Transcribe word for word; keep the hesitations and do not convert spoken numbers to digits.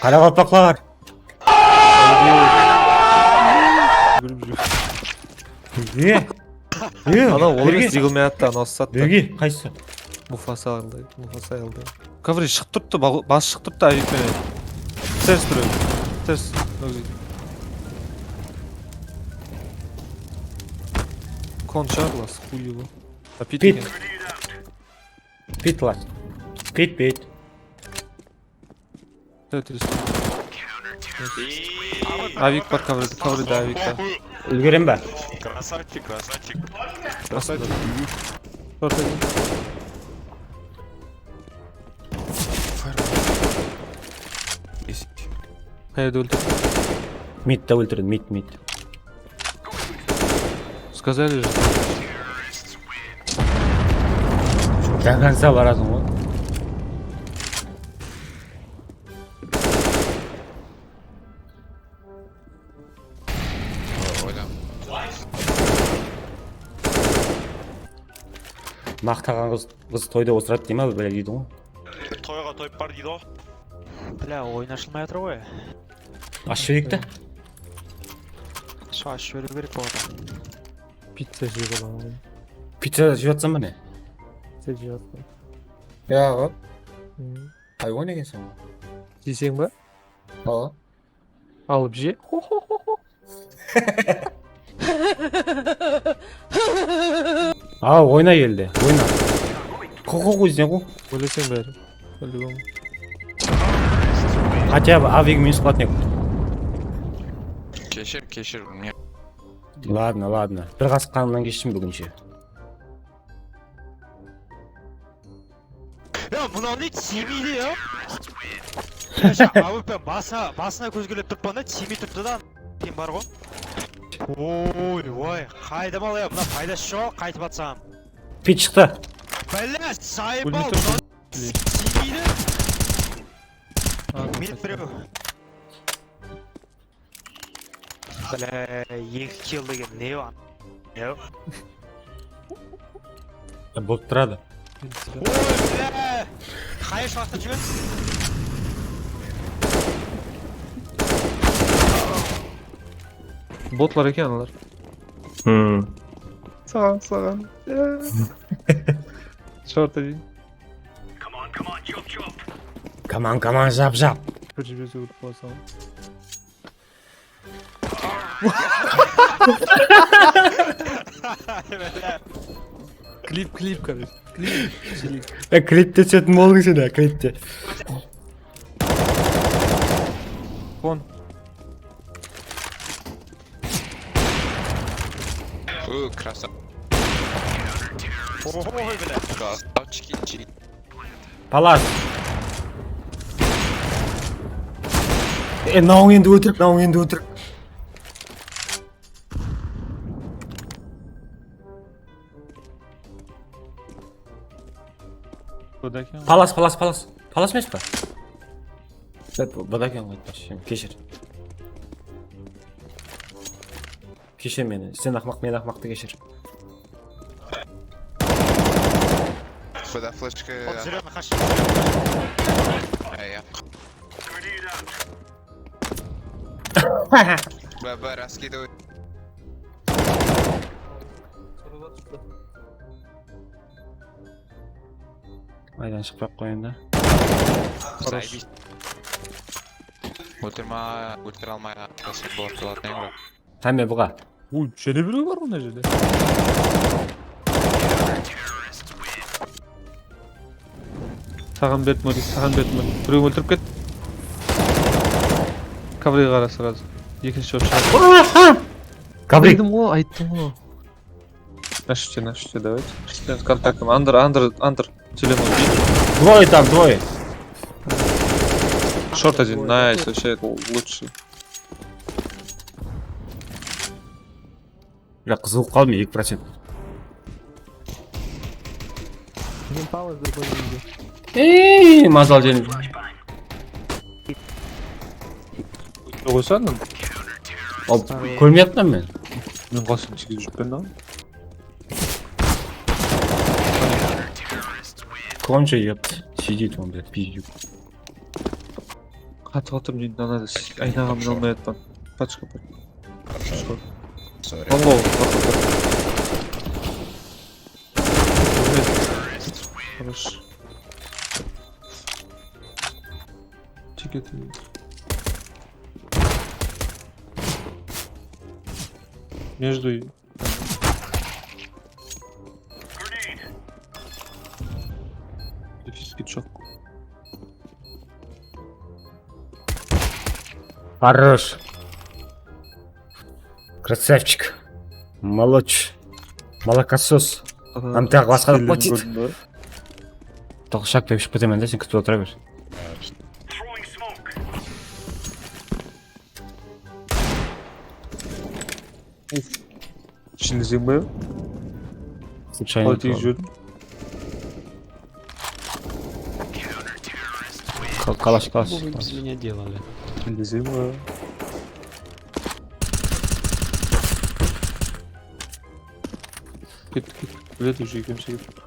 Qaraqalpaqlar. Gúlip júr. Ne? Ne? Ana, ol emes, jigilmey attı, anası sattı. Birge, qaysı? Mufasa aldı, Mufasa aldı. Kovri shıǵıp turıptı, bal-, bas shıǵıp turıptı, Avik penen. Ters birew. Ters. Nogzi. Kon shıǵar, las, хуй его. A, pit. Pit. Eken. Pit, las. Pit, pit. Ters. Avik bar, kovri, kovride Avik bar. Úlgerem ba? Красавчик, красавчик. Красавчик. Short edi. Qayerde óltirdi? Midte óltirdi, mid, mid. Сказали же. До конца barasıń ǵoy. Oylam. Maqtaǵan qız, qız toyda osıradı dey ma, bilay deydi ǵoy. Toyǵa toyıp bar deydi ǵoy. Bla, oyın ashılmay atır ǵoy. Ashıp jibereyik ta. Ashıp jiberiw kerek boladı. Pizza jep alaman. Pizza jep atsań ba ne? Pizza jep atsań. Ya ǵoy. Haywan ekenseń ǵoy. Jeyseń ba? Awa. Alıp je. Aw, oyna elde, oyna. Qo, qo, qo, izden qo. Óleseń bári. По-любому. Хотя бы Avik minus platnik. Keshir, keshir. Ладно, ладно. Bir qasıq qanımnan keshtim búginshe. Ya, mınaw ne tiymeydi ya? Yasha, A W P basına, basına kózgelep turıppan da, tiymey turıptı da. Kim bar ǵo? Oy, oy, qaydım al ya, mına paydası joq, qaytıp atsam. Pit shıqtı. Bala, sayıp al, mınaw tiymeydi. Minit birew. Bala, eki kill degen ne bar? Ne? Ya, bolıp turadı. Oy, bala! Qayıs waqıtta júrgen? Botlar eken alar. Hmm. Saǵan, saǵan. Short edeyim. Come on, come on, jump, jump. Come on, come on, jump, jump. Bir jiberse ólip qalasań. Klip, klip, короче. Klip, klip. E, klipte túsetin boldıń sen, ha, klipte. Kon. Uu, красавчик. Oy, bile. Красавчик. Palas. E, mınawıń endi óltirik, mınawıń endi óltirik. Buda eken. Palas, palas, palas. Palas emes pa? Buda eken ǵoy, keshir. Keshir meni, sen aqmaq, men aqmaqtı keshir. Bıda fleshka. Ol zıranı qash. Ey, yaq. Baba, raskidovıy. Aydan shıqpay-aq qoyayın da. Хорош. Óltirme, óltire almay, boladı, boladı, ne qıladı? Hámme buǵa. Oy, jáne birew bar mına jerde. Saǵan berdim, Moris, saǵan berdim. Birewin óltirip ket. Kavrege qara srazı. Ekinshi jol shıǵadı. Kavrik. Dedim ǵoy, ayttım ǵoy. Ashıp sen, ashıp sen, давайте. Sen kontaktım, under, under, under. Телефон. Двое там, двое. Short один, nice, вообще, лучший. Biraq qızıp qaldım, eki procent. Ey, mazal jenim. Qoysadım. Al, kórmeyappan men. Men qasın tikizip júrpen da. Koncha, ёпт. Сидит он, блядь, пиздюк. Qatı qatı deydi, anadı aynaǵa mine almay atpan. Paçka, paçka. Sorry. Allo. Хорош. Ticket. Между. Физки чок. Хорош. Красавчик. Молодец. Молокосос. Нам так вас платит. Toqshak dep ushıp ketemen de, sen kútip otıra ber. Ishindeseń ba? Случайно. Qalay tegip júrdiń? Kal- Kalash, kalash. Что вы без меня делали? Ishindeseń ba? Kettik, kettik. Biledi, уже ekewimiz kettik.